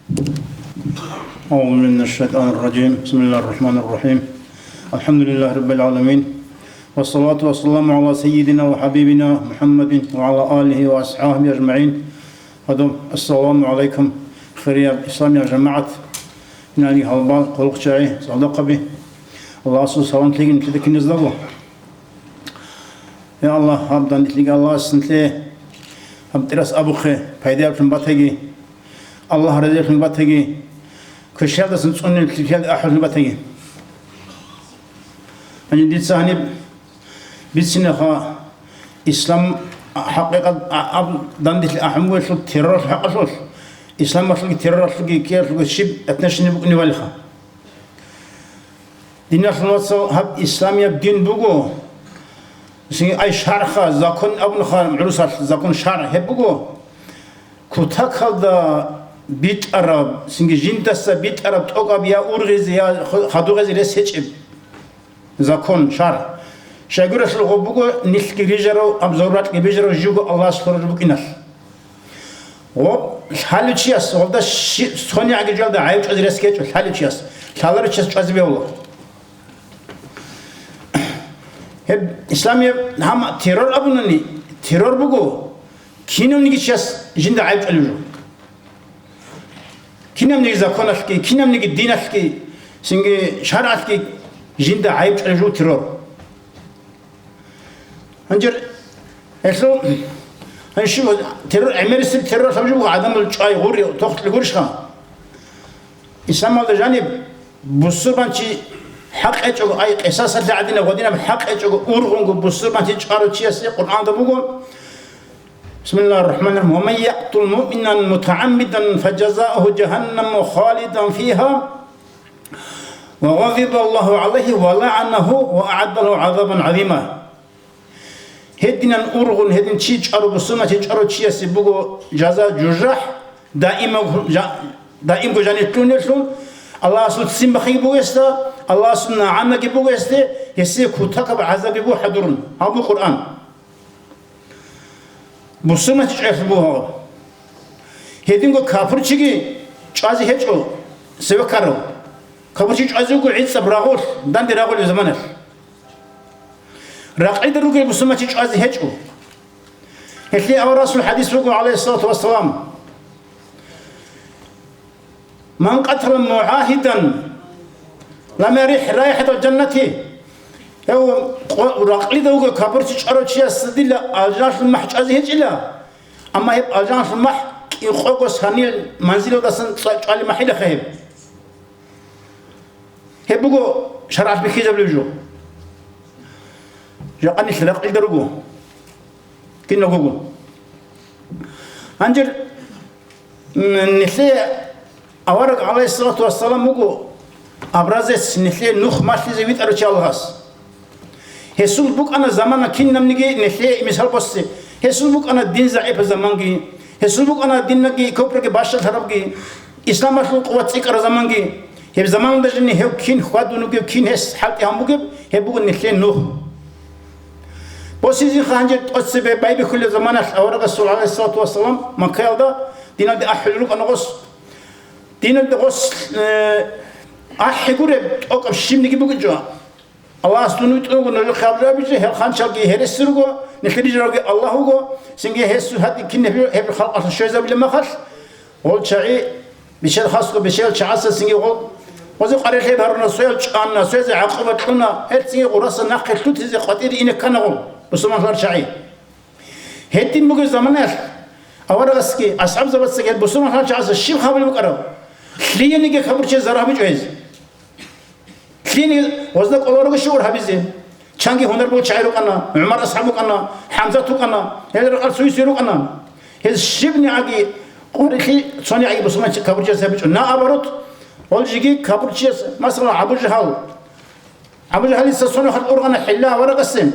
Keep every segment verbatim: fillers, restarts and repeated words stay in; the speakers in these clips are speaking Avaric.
أعوذ بالله من الشيطان الرجيم. بسم الله الرحمن الرحيم. الحمد لله رب العالمين. والصلاة والسلام على سيدنا وحبيبنا محمد وعلى آله وأصحابه أجمعين. Гьадин, ассаламу гӀалайкум, хирияб исламиял жамагӀат, диналги гьалбал, хъулухъчагӀи, садакъаби. Аллагьасул салам лъеги нилъеда киназдаго. Я Аллагь, гьаб данделъиги Аллагьас нилъее, гьаб тӀирас абухъе, пайдаялъун батаги, Аллагь разилъун батаги, квешлъиялдасан цӀунел лъикӀлъиялде ахӀулъун батаги. Гьаниб дица гьаниб бицинеха, ислам хӀакъикъат а-, аб данделъи ахӀун бугелъул терроралъул хӀакъалъулъ, исламалъулги терроралъулги ккеялъулги щиб отношение букӀунеб балиха. Диналъул вацал, гьаб исламияб дин буго. Цинги ай шарха, закон абунаха гӀурусалъ, закон шар гьеб буго. Кутакалда битӀараб, цинги жиндаса битӀараб тӀокӀаб я ургъизе, я хадугъизе рес гьечӀеб закон, шар. Щайгурелъул гъоб буго нилъги рижарав, аб зурбакьги бижарав живго Аллагьас лъураб букӀиналъ. Гъоб лъалев чияс, гъолда щи-, цонигӀаги жоялда гӀайиб чӀвазе рес гьечӀо лъалев чияс, лъаларев чияс чӀвазе бегьула. Гьеб исламияб гьама террор абунани, террор буго, кинавниги чияс жинда гӀайиб чӀвалев жо. Кинабниги законалъги, кинабниги диналъги, цинги шаргӀалъги жинда гӀайиб чӀвалев жо террор. Гьанже гьелъул, гьанже щиб террор, гӀемерисеб террор лъаб жо буго, гӀадамал чӀвай гъури тохлъи гурищха? Исламалда жаниб бусурбанчи хӀакъ гьечӀого, ай, къисасалъе гӀадинаб гъодинаб хӀакъ гьечӀого ургъунго бусурбанчи чӀварав чиясе Къуръанда буго, بسم الله الرحمن الرحيم. ومن يقتل مؤمنا متعمدا فجزاؤه جهنم خالدا فيها وغضب الله عليه ولعنه وأعد له عذابا عظيما. Гьединан ургъун, гьедин чи чӀварав, бусурманчи чӀварав чиясе буго жаза жужахӀ, даимав-, жа-, даимго жанир лъунелъул, Аллагьасул ццин бахъиги буго гьесда, Аллагьасул нагӀанаги буго гьесде, гьесие кутакаб гӀазабги буго хӀадурун. Гьаб буго Къуръан. Бусурманчи чӀваялъул буго гьаб. Гьединго капурчиги чӀвазе гьечӀо, цеве ккарав. Капурчи чӀвазе вуго гӀицӀаб рагъулъ, данде рагъулеб заманалъ. Ракъида ругел бусурманчи чӀвазе гьечӀо. Гьелъие аварагасул хӀадис буго, гӀалайгьиссалату вассалам: من قتل معاهدا لم يرح رائحة الجنة. Гьев къо-, ракълида вуго капурчи чӀварав чиясда дила алжаналъул махӀ чӀвазе гьечӀила, амма гьеб алжаналъул махӀ кӀикъого санил манзилалдасан цӀа-, чӀвалеб махӀилаха гьеб. Гьеб буго шаргӀалъ бихьизабулеб жо. Жакъа нилъ ракълида руго. Киналго гун. Гьанже, м, нилъее авараг, гӀалайгьиссалату вассалам, вуго образец, нилъее нух малъизе витӀарав чи Аллагьас. Гьесул букӀана замана кинабниги нилъее мисал босизе. Гьесул букӀана дин загӀипаб заманги, гьесул букӀана динги купруги бащалъарабги, исламалъул къуват цӀикӀкӀараб заманги. Гьеб заманалда жиндир гьев кин хьвадун вугев, кин гьес хӀалтӀи гьабун бугеб, гьеб буго нилъее нух. Босизеха гьанже тӀоцебе байбихьулеб заманалъ аварагасул, гӀалайгьиссалату вассалам, Маккаялда диналде ахӀулел рукӀана гъос. Диналде гъос, э, ахӀи гуреб тӀокӀаб щибниги букӀинчӀо. Аллагьас дун витӀун вуго нужехъе гьаб жо гьабизе, гьел ханчалги гьереси руго, нилъер рижаралги Аллагь вуго, цинги гьесул гьатӀи кин гьеб-, гьеб халкъалъулъ щвезабилеб махалъ, гъол чагӀи бечел хасго, бечел чагӀаца цинги гъол, гъозе къварилъи гьаруна, соял чӀана, соязе гӀакъуба кьуна, гьел цинги гъураса нахъе лъутизе къватӀире ине ккана гъол, бусурманлъар чагӀи. Гьедин бугеб заманаялъ аварагасги, асхӀабзабацаги гьел бусурманлъан чагӀаца щиб хабалеб букӀараб? Лъиениги капурчияс зарагь бичӀо гьез. Лъиениги гъозда кӀолорого шугӀур гьабизе. Чанги гьунар бугел чагӀи рукӀана, ГӀумар асхӀаб вукӀана, ХӀамзат вукӀана, гьел ракъал цуйси рукӀана. Гьез щибнигӀаги къварилъи цонигӀаги бусурманчи капурчияс гьабичӀо. Наоборот, гъол жеги капурчияс, масала, Абу Жагьал. Абу Жагьалица цо нухалъ ургъана хӀилла аварагасе.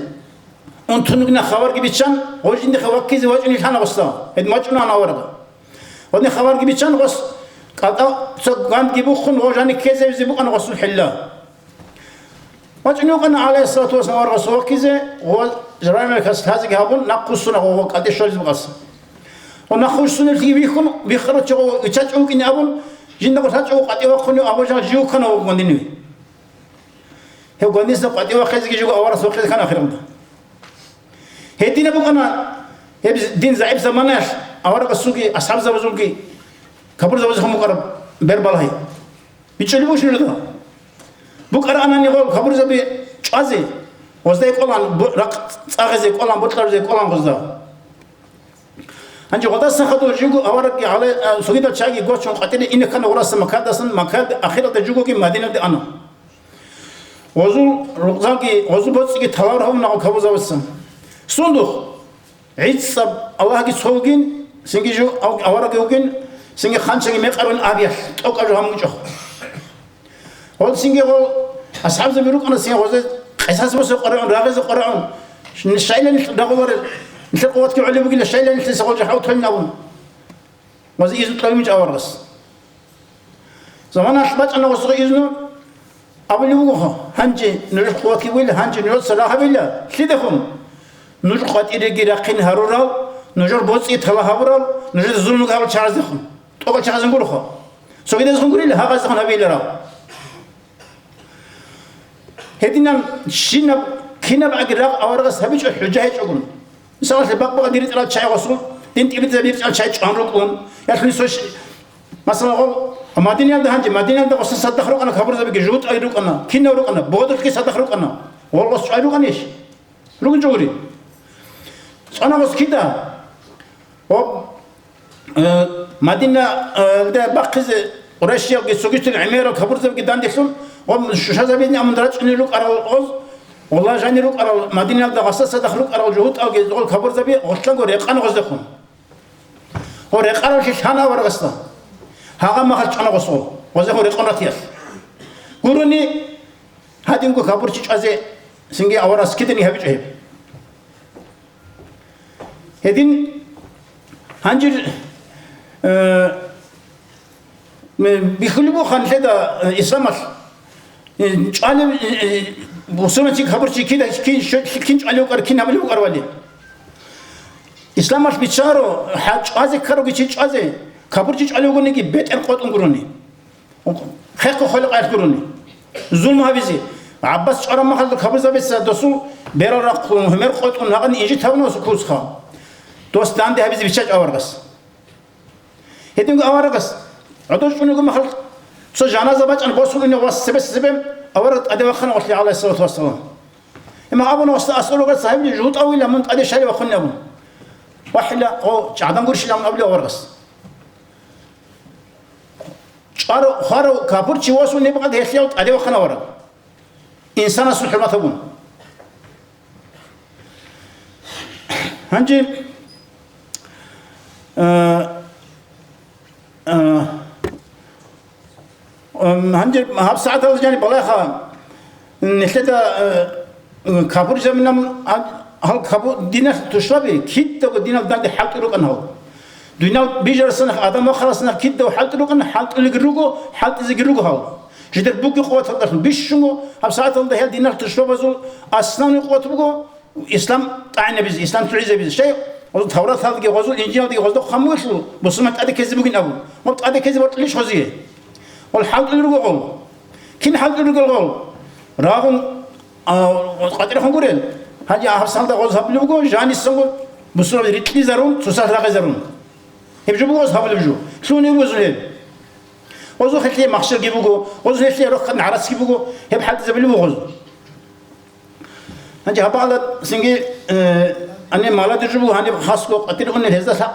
Унтун вугина хабарги биччан, гъов жиндихъе ваккизе вачӀунел лъана гъосда. Гьедин вачӀунаан аварага. Гъодин хабарги биччан гъос, кӀалтӀа цо гандги буххун, гъов жаниб ккезевизе букӀана гъосул хӀилла. ВачӀун вукӀана, гӀалайгьиссалату вассалам, аварагасул ваккизе, гъов жраймалкас лъазеги гьабун, нахъвуссуна гъов кӀалтӀе щолеб букӀарса. Гъов нахъвуссунелъги вихьун, виххарав чи гъов виччачӀев вукӀине абун, Жиндаго лъачӀого къватӀив вахъунев Абу Жагьл жив вукана гъов гвандинив. Гьев гвандинасда къватӀив вахъизеги жого аварагас вахъизе ккана ахиралда. Гьединаб букӀана гьеб дин загӀип заманаялъ аварагасулги асхӀабзабазулги капурзабазехун букӀараб бер балагьи. БичӀчӀулеб бугищ нужеда? БукӀараанани гъол капурзаби чӀвазе, гъозда кӀолан бу-, ракъ цӀагъизе кӀолан, бокьарабизе кӀолан гъозда. Гьанже гъодаса хадур жиго аварагги гьале, а, цогидал чагӀиги гочун къватӀире ине ккана гъураса Маккадасан, Маккаялде ахиралда жугоги Мадиналде ана. Гъозул рукъзалги, гъозул боцӀиги талавар гьавуна гъо капурзабаца. Сундухъ гӀицӀаб Аллагьги цо вугин, цинги жо ав-, аварагги вугин, цинги хъанчаги мекъарун абиялъ, тӀокӀаб жо гьамун чӀохъо. Гъол цинги гъол асхӀабзаби рукӀана, цинги гъозе къисас босеб къваригӀун, рагъизе къваригӀун. Щайила нилъ рагъуларел, нилъер къуватги гӀолеб бугила, щайила нилъеца гъол жо хӀалтӀулин абун. Гъозе изну кьолеб гьечӀо аварагас. Заманалъ бачӀана гъосухъе изну, абулеб буго, гьанже нужер къуватги бугила, гьанже нужеца рагъ гьабила, лъидехун? Нуж къватӀиреги рахъин гьарурал, нужер боцӀи тала гьабурал, нужеда зулму гьабурал чагӀаздехун. ТӀокӀал чагӀазин гуроха. Цогидазехун гурила, гьагъаздехун гьабила рагъ. Гьединан щинаб, кинаб аги рагъ аварагас гьабичӀо хӀужа гьечӀогун. Мисалалъе, бакъ-бакъ дир ритӀарал чагӀи гъосул, дин тӀибитӀизаб дир ритӀарал чагӀи чӀван рукӀун, я лъуни цо щ-, масала, гъо-, Мадинаялда гьанже, Мадинаялда гъоса садахъ рукӀана капурзабиги, жугьутӀаги рукӀана, кинав рукӀана, бодулъги садахъ рукӀана, гъол гъос чӀвай рукӀанищ? РукӀун чӀугури. ЦӀана гъос кида? Гъоб, э, Мадина, э, де бахъизе Къурайшиялги цогидал гӀемерал капурзабиги данделъун, гъоб шушазабизни амун рачӀунел рукӀарал гъоз, гъолла жанир рукӀарал Мадинаялда гъасда цадахъ рукӀарал жугьутӀалги гъол капурзаби гъолъанго рекъана гъоздехун. Гъо рекъараллъи лъана аварагасда. Гьагъа махалъ чӀана гъос гъол, гъоздехун рекъон ратиялъ. Гурони, гьадинго капурчи чӀвазе цинги аварагас киданиги гьабичӀо гьеб. Гьедин гьанжир, э, м-, бихьулеб буго нилъеда, э, исламалъ, э, чӀвалев, э, э, мусулманчи капурчи кида, кин що-, кин чӀвалев вукӀар, кин гьабулев вукӀар вали. Исламалъ биччаро, гьа, чӀвазе ккаравги чи чӀвазе, капурчи чӀвалев вугониги бетӀер къотӀун гурони. Хехго хваликъаялъ гурони. Зулму гьабизе. ГӀаббас чӀвараб махалда капурзабица досул берал рахъун, гьумер къотӀун, гьагъан инжит гьабуна досул курсха. Дос данде гьабизе биччачӀо аварагас. Гьединго аварагас гӀодор чӀунего махал цо жаназа бачӀан босун ине вас цебе-цебе авараг тӀаде вахъана гъолъи, гӀалайгьиссалату вассалам. Имам абуна, васда асулагаца гьабили жугьутӀавила мун тӀаде щали вахъунин абун. Вахила, о, чагӀдан гурищилан абули аварагас. ЧӀварав, хварав капурчи восун нибгъад гьелъияв тӀаде вахъана варав. Инсанасул хӀурмат гьабун. Гьанже, э, э, м, гьанже гьаб сагӀаталда жаниб балагьха, нилъеда, э, капур заминан, а, гьал капу-, диналъ тушбаби, кидаго динал данде хӀалтӀи рукӀана гьал. Дуниял бижарасанахъ, адам вахъарасанахъ кидаго хӀалтӀи рукӀана, хӀалтӀулеги руго, хӀалтӀизеги руго гьал. Жидер бугеб къуваталдалъун бищунго, гьаб сагӀаталда гьел диналъ тушбабазул основной къуват буго ислам тӀагӀинабизе, ислам лъугӀизабизе. Щай? Гъозул Тавраталдаги, гъозул Инжилалдаги гъозда хъван бугелъул, мусулман тӀаде ккезе бугин абун. Гъоб тӀаде ккезе бокьулищ гъозие? Гъол хӀалтӀулел руго гъол. Кин хӀалтӀулел руго гъол? Рагъун, а, къватӀирехун гурел. Гьанже гьабсагӀаталда гъоз гьабулеб буго, жанисанго бусурбаби рикьизарун, цоцалъ рагъизарун. Гьеб жо буго гъоз гьабулеб жо. Лъугьунеб буго гъозул гьеб. Гъозул хӀехье махщелги буго, гъозул хӀехье рохьан гӀарацги буго, гьеб хӀалтӀизабулеб буго гъоз. Гьанже гьабала цинги, э, ани молодежь буго, гьаниб хасго къватӀир унел гьезда лъа-,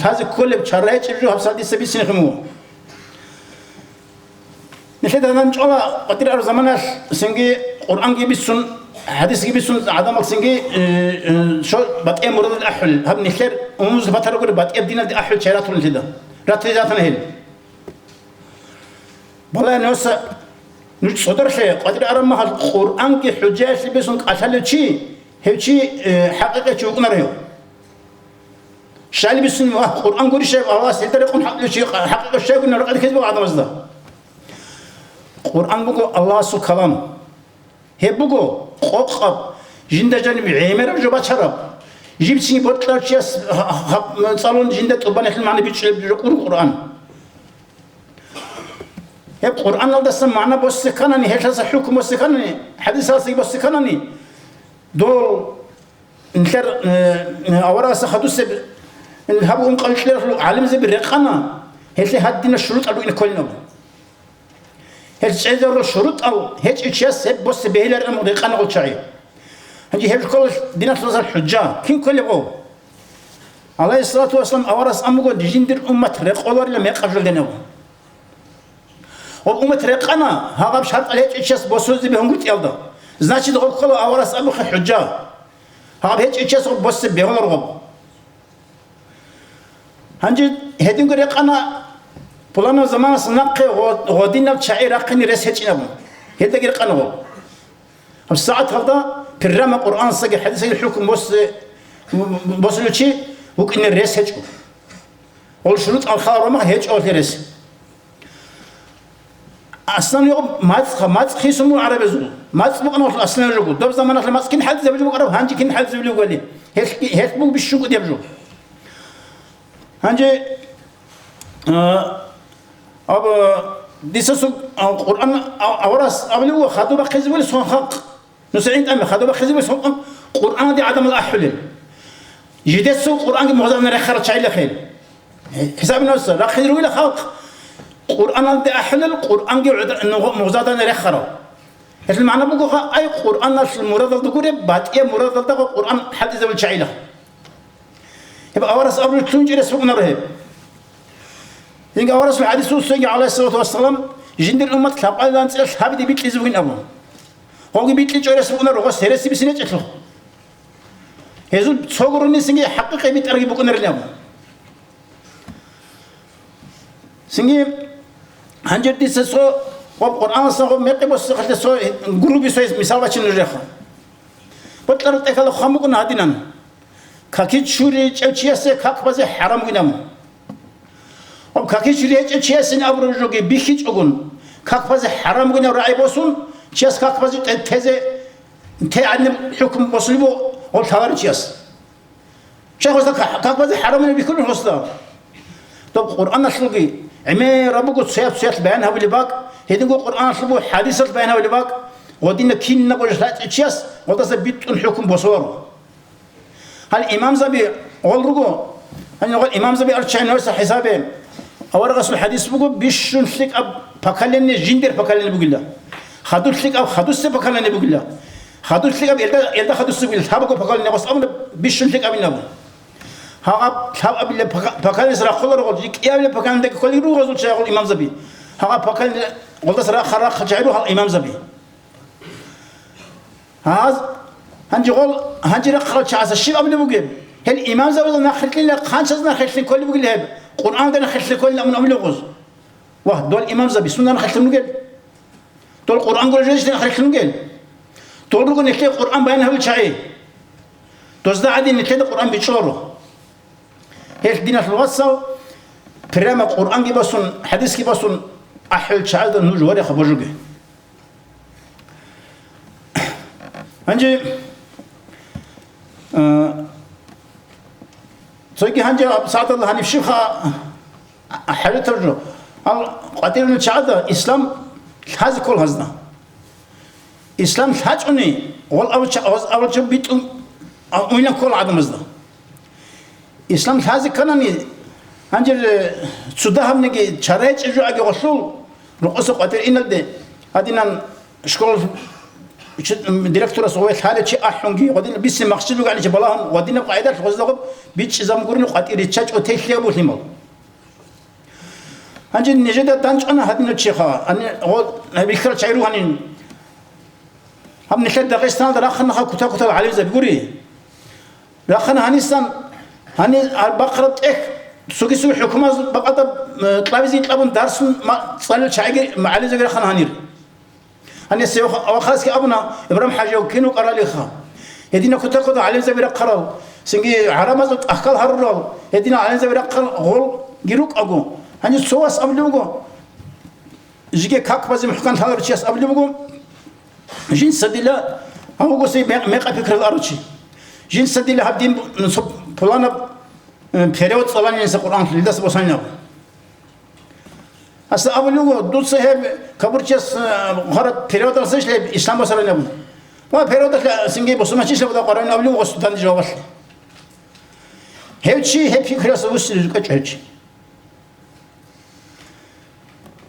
лъазе кколеб чара гьечӀеб жо гьабсагӀат дица бицине хъимуго. Нилъеда гьанчӀола къватӀир араб заманалъ цинги Къуръанги бицун, хӀадисги бицун гӀадамал цинги, э, э, шо батӀияб мурадалде ахӀулел. Гьаб нилъер умумузда батарагури батӀияб диналде ахӀулел чара ратулел нилъеда. Ратизе ратана гьел. Балагье, нужеца, нуж цодорлъе къватӀир араб махалъ Къуръанги хӀужаялъе бицун кӀалъалев чи, гьев чи, э, хӀакъикъав чи вукӀунарев. Щайилан бицун, вагь, Къуръан гурищ гьеб, Аллагьас гьелда рекъон хӀакъикъав чи, хӀакъикъав щай гурин ракъа ккезе буго гӀадамазда. Къуръан буго Аллагьасул калам. Гьеб буго къокъаб, жинда жаниб гӀемераб жо бачараб, жибцин бокьарав чияс гьаб цӀалун жинда тӀубанилъул магӀна бичӀчӀулеб жо Къуръан. Гьеб Къуръаналдаса магӀна босе кканани, гьелъаса хӀукму босе кканани, хӀадисалсаги босе кканани, дол нилъер, э, аварагасда хадусеб гьаб ункъабилъи гӀалимзаби рекъана, гьелъе гьадинаб шурутӀал ругин кколин абун. Гьел чӀезарурал шурутӀал гьечӀев чияс гьеб босе бегьиларин абун рекъана гъол чагӀи. Гьанже гьеб ккола диналъул вацал хӀужа. Кин кколеб гъов? Алайгьиссалату вассалам аварагас ан буго, жиндир уммат рекъоларила мекъаб жолденав. Гъоб уммат рекъана, гьагъаб шартӀал гьечӀев чияс босузе бегьунгутӀиялда. Значит, гъоб ккола аварагас абухъе хӀужа. Гьагъаб гьечӀев чияс гъоб босе бегьулар гъоб. Гьанже гьединго рекъана, пуланаб заманалъ нахъе гъо-, гъодинаб чагӀи рахъине рес гьечӀин абун. Гьелдаги рекъана гъоб. Гьаб сагӀат гьалда пиррама Къуръансаги хӀадисаги хӀукму босе-, босулев чи вукӀине рес гьечӀо. Гъол шурутӀал хал гьарума гьечӀо гьелъе рес. Аслан гъоб мацӀ, мацӀ хисун буго гӀарабазул. МацӀ букӀана гъолъул аслан жого. Доб заманалъ мацӀ кин хӀалдизабулеб букӀараб, гьанже кин хӀалдизабулеб бугали. Гьелъ-, гьелъ буго бищунго кӀудияб жо. Гьанже, а, аб-, дица цо, а, Къуръан, а, аварагас абулеб буго, хадуб бахъизе бугеб цо халкъ. Нуса гӀинтӀаме хадуб бахъизе бугеб цо халкъ Къуръаналде гӀадамал ахӀулел. Жидецаго Къуръанги мугъзадана рехарал чагӀилахъе. ХӀисаб нуса, рахъине ругила халкъ Къуръаналде ахӀулел, Къуръанги гӀуда-, нугъ-, мугъзадана рехарал. Гьелъул магӀна буго, ха, ай, Къуръаналъул мурадалда гуреб, батӀияб мурадалдаго Къуръан хӀалтӀизабул чагӀилахъ. Гьеб аварагас абулеб лъунчӀерас букӀунаро гьеб. Гьинги аварагасул хӀадис буго, гӀалайгьиссалату вассалам, жиндир уммат лъабкъоялда анцӀила лъабиде бикьизе бугин абун. Гъоги бикьичӀо рес букӀунаро, гъос гьереси бицинечӀелъул. Гьезул цо гурони цинги хӀакъикъи битӀарги букӀунарин абун. Цинги гьанже дица цо гъоб Къуръаналъа гъоб мекъи босихъалъе цо гуруби цо мисал бачина нужехъа. Бокьараб тӀехьалда хъван букӀуна гьадинан: каки чури гьечӀев чиясе как базе хӀарам бугин абун. Гъоб каки чури гьечӀев чиясин абураб жоги бихьичӀогун, как базе хӀарам бугинаб рагӀи босун, чияс как базе те-, тезе те гӀадинаб хӀукму босулеб буго гъоб лъаларев чияс. Щай гъосда ка-, как базе хӀарамулеб бихьулеб гъосда? Доб Къуръаналъулги гӀемераб буго цояб-цоялъ баян гьабулеб бакӀ, гьединго Къуръаналъул буго хӀадисалъ баян гьабулеб бакӀ, гъодинаб кинабго жо лъачӀев чияс гъолдаса битӀун хӀукму босуларо. Гьал имамзаби гъол руго, гьанив гъол имамзаби арчагӀин гьоса хӀисабе, аварагасул хӀадис буго, бищун лъикӀаб поколение жиндир поколение бугила. Хадуб лъикӀаб хадусеб поколение бугила. Хадуб лъикӀаб элда, элда хадусеб бугила, лъабго поколение гъос абуна бищун лъикӀабин абун. Гьагъаб лъабабилеб пока-, поколениеса рахъуларо гъол, жи кӀиабилеб поколениедаги кколел руго гъозул чагӀи гъол имамзаби. Гьагъаб поколение гъолдаса рахъа-рахъа чагӀи руго гьал имамзаби. Гьаз, гьанже гъол, гьанже рахъарал чагӀазда щиб абулеб бугеб? Гьел имамзабазда нахърилълъинила, хъанчазда нахърилълъин кколеб бугел гьеб, Къуръанда нахърилълъин кколин абун абулеб гъоз. Вагь, дол имамзаби сунда нахърилълъун ругел? Дол Къуръан гурел жо нахърилълъун ругел? Дол руго нилъее Къуръан баян гьабул чагӀи. Дозда гӀадин нилъеда Къуръан бичӀчӀуларо. Гьел диналъул вацал, прямо Къуръанги босун, хӀадисги босун, ахӀулел чагӀазда нуж вареха божуге. Гьанже, э, цоги гьанже аб-, сагӀаталда гьаниб щибха хӀажатаб жо. Ал къватӀирулел чагӀазда ислам лъазе ккол гьазда. Ислам лъачӀони, гъол абулча-, гъоз абулча битӀун, а, уйнан ккола гӀадамазда. Ислам лъазе кканани, гьанже, э, цо дагьабниги чара гьечӀеб жо аги гъолъул, рокъоса къватӀир иналде, гьадинан школа чи-, м, директорас гъове лъалев чи ахӀунги, гъодинаб бицин махсчил ругани чи балагьун, гъодинаб къагӀидалъ гъозда гъоб бичӀчӀизабун гурони къватӀир риччачӀо тейлъи абулъимал. Гьанже нижеда данчӀвана гьадинав чиха, ани, гъо-, гьаб бихьарал чагӀи ругьанин. Гьаб нилъер Дагъистаналда рахъанаха кутакутал гӀалимзаби гури. Рахъана гьанисан, гьани гьаб бахъараб тӀехь, цоги-цоги хӀукумаз бакъатаб, э, кьабизе кьабун дарсун ма-, цӀалел чагӀиги, гӀалимзаби рахъана гьанир. Гьанив цеве вахъараски абуна, Ибрагьим-хӀажияв кин вукӀаралиха. Гьединаб кутакалда гӀалимзаби рахъарал, цинги гӀарамазул тӀахьал гьарурал, гьединал гӀалимзаби рахъарал гъолги рукӀаго. Гьанив цо вас абулеб буго, жиги как базе мухӀкан лъаларав чияс абулеб буго, жинца дила, гьав вугоси мекъ-, мекъа пикрал арав чи. Жинца дила гьаб дин бу-, цо пуланаб, э, перевод цӀаланин жинца Къуръан, лидаса босанин абу. Асда абулев вуго, дуца гьеб кабурчияс, э, гьараб переводалъейищ гьеб ислам босарин абун. Ва переводалъ цинги бусурманчийищ абун къваригӀун абулев вуго гъос данде жавабалъе. Гьев чи гьеб пикруялъ вуссине рукӀачӀо гьев чи.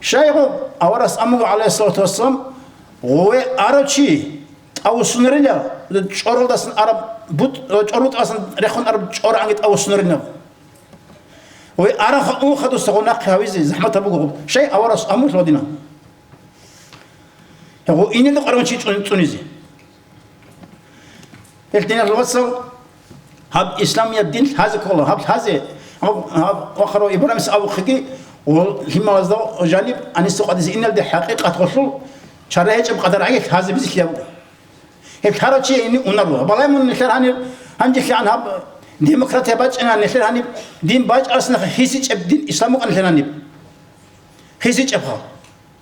Щайгу аварагас амуго, гӀалайгьиссалату вассалам, гъове арав чи тӀавуссунарила, чӀоралдасан араб бут-, чӀорбутӀалдасан рехун араб чӀоргӀанги тӀавуссунарила. Гъове арав унха дуса гъов нахъе гьавизе захӀмат гьабуго гъов. Щай аварагас амулъ гьадина. Гъов инелда къваригӀун чи цӀун-, цӀунизе. Гьел диналъул вацал, гьаб исламияб дин лъазе ккола, гьаб лъазе, гьаб, гьаб вахарав Ибрагьимас абухъеги, гъол лъималазда жаниб гьаниса къватӀизе иналде хӀакъикъат гъолъул чара гьечӀеб къадар гӀаги лъазе безилъи гьабуго. Гьеб лъарав чи гьенив унаро. Балай мун нилъер гьаниб, гьанжелъагӀан гьаб демократия бачӀина, нилъер гьаниб дин бачӀарас нахъ хисичӀеб дин ислам букӀана нилъер гьаниб. ХисичӀебха.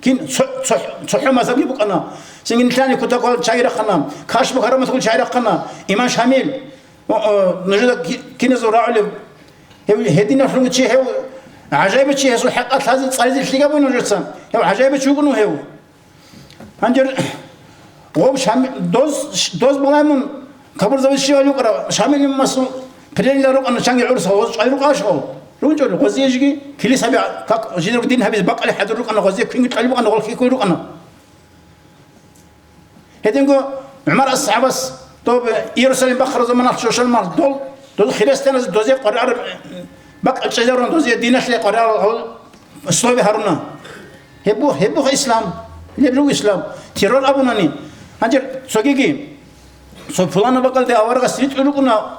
Кин цо-, цо-, цохӀо мазгьабги букӀана. Цинги нилъани кутакалда чагӀи рахъана, Кашму Караматгун чагӀи рахъана, имам Шамил, о, о, нужеда ки-, киназул рагӀулев. Гьев гьединалъун чи гьев, гӀажаибав чи гьесул хӀакъалъ лъазе цӀализе лъикӀаб буго нужеца. Гьев гӀажаибав чи вукӀун гьев. Гьанже гъов Шами-, доз, доз балай мун, кабурзавис щивали рукӀарав, Шамил имамасул пленила рукӀана чанги гӀурса, гъоз чӀвай рукӀашал. РукӀунчӀо гъозие жиги, килис гьаби, как жидерго дин гьабизе бакӀалде хӀадур рукӀана, гъозие квинги кьвали букӀана, гъол хихьуй рукӀана. Гьединго ГӀумар асхӀабас доб Иерусалим бахъараб заманалъ щошалмал дол, дол христианазе дозе къваригӀараб бакӀал чӀезарун, дозе диналъе къваригӀарал гьал условия гьаруна. Гьеб бух, гьеб бух ислам. Гьеб жо ислам. Террор абунани. Гьанже цогиги, цо пуланаб бакӀалде аварагас ритӀун рукӀуна,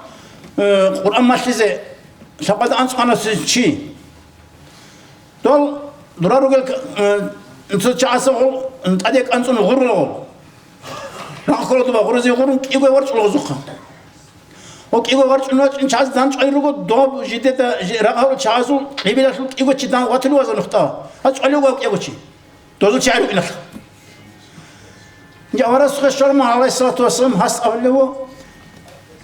э, Къуръан малъизе, лъабкъалда анцӀ къвана чи. Дол дура ругел, э, цо чагӀасухъ, э, тӀаде кӀанцӀун гъурулагъул. Рахъ ккола дуба гъурузе гъурун кӀиго варчӀула гъозухъа. О, кӀиго варчӀун вачӀин чагӀаз данчӀвай руго, доб жидеда жи-, рагъ гьарул чагӀазул кьибилалъул кӀиго чи дан ватулев ваза нухда. А цӀвалев вав кӀиго чи. Дозул чагӀи рукӀиналъ. Аварагасухъе щварман, гӀалайгьиссалату вассалам, гьас абулев вуго,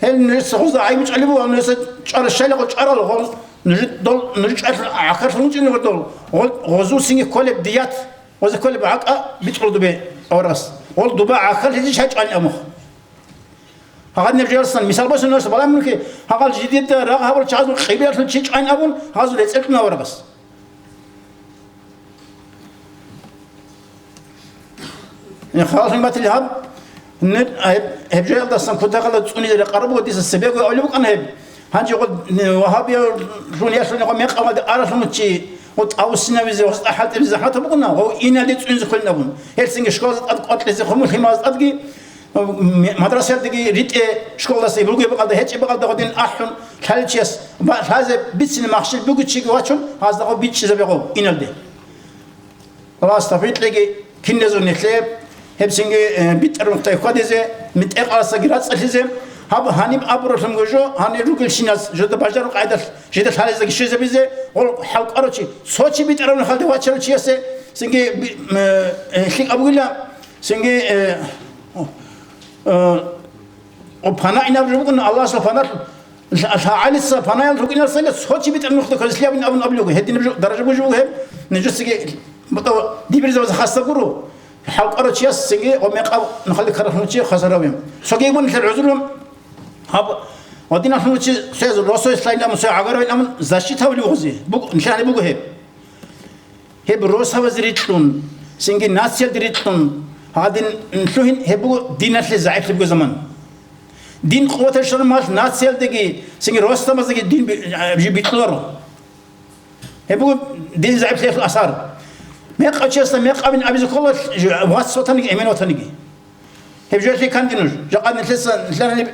гьел нужеца гъозда гӀайиб чӀвалеб буго, нужеца чӀваращайлагъо чӀварал гъоз, нуж-, дол, нуж чӀвалъ гӀахьаллъун чӀунего дол, гъо-, гъозул цинги кколеб дият, гъозда кколеб гӀакъа бицӀула дубе аварагас. Гъол дуба гӀахьаллъизе чай чӀвани амухъ. Гьагъадинаб жо гьарсан, мисал босун нужеца балагьун мунхи, гьагъал жидеда рагъ гьабул чагӀазул кьибилалъул чи чӀвани абун, гьазул рецӀел кьуна аварагас. Э, халалъун батил гьаб, нир-, гьеб, гьеб жоялдасан кутакалда цӀунизе рекъараб буго дица цебего авлеб букӀана гьеб. Гьанже гъо, э, вагьабиялъун ялъуни гъо мекъалде аралъун чи, гъо тӀавуссинавизе, гъо хӀалтӀизе захӀмат букӀана, гъо иналде цӀунизе кколин абун. Гьелсинги школазе тӀад къватӀлъизе хъумул лъималаз тӀадги, э, м-, мадрасаялдеги ритӀе школалдаса бугеб бакӀалда, гьечӀеб бакӀалда гъодин ахӀун, лъаличияс, ва лъазе бицине махщел бугучиги вачун, гьазда гъо бичӀчӀизабе гъо иналде. Аллагьас тавфикъ кьеги киназул нилъее, гьебцинги, э, битӀараб нухда хьвадизе, митӀекъаласаги рацӀцӀалъизе, гьаб гьаниб абуралъун гужо, гьанир ругелщинас жуда бажараб къайдалъ жида лъалездаги щвезабизе, гъол хӀалкӀарав чи, цо чи битӀараб нухалде вачарав чиясе, цинги би-, м, э, э, лъикӀаб бугила, цинги, э, э, О, пана инаб жо букӀун, Аллагьасул пана, лъа-, лъагӀалица панаялъ рукӀиналсанила цо чи битӀараб нухда квезлъи абин абун абулего. Гьединаб жо, даража бужи буго гьеб, нижецаги, батӀа, дибирзабаз хасда гуро. ХӀалкъарав чияс цинги, ва мекъаб нахалде карахун чи хасараве. Цоги бун нилъер гӀузру, гьаб, ва диналъун чи, цояз росойс лъайин абун, цояз гӀагаравин абун, защита гьавли бугозе. Буг-, нилъер гьаниб буго гьеб. Гьеб росабазе рикьун, цинги нациялде рикьун, гьадин лъугьин гьеб буго диналъе загӀиплъи буго заман. Дин къуваталъ щвараб мехалъ нациялдеги, цинги росабазеги дин би-, жи бикьуларо. Гьеб буго дин загӀиплъиялъул асар. Мекъав чиясда мекъабин абизе ккола, вац ватаниги, эмен ватаниги. Гьеб жо лъикӀ канги нуж. Жакъа нилъеца, нилъер гьаниб,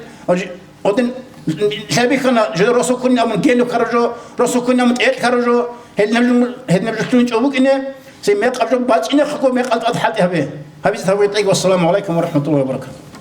гьодин, нилъер бихьана, жо росу ккунин абун гену ккараб жо, росу ккунин абун тӀекь ккараб жо, гьединаб жо, гьединаб жо лъугьинчӀо букӀине, цин мекъаб жо бачӀинехъего мекъал тӀад хӀалтӀи гьабе. Гьабизе тавфикъ кьеги. Вассаламу гӀалайкум ва рахӀматуллагьи ва баракатугь.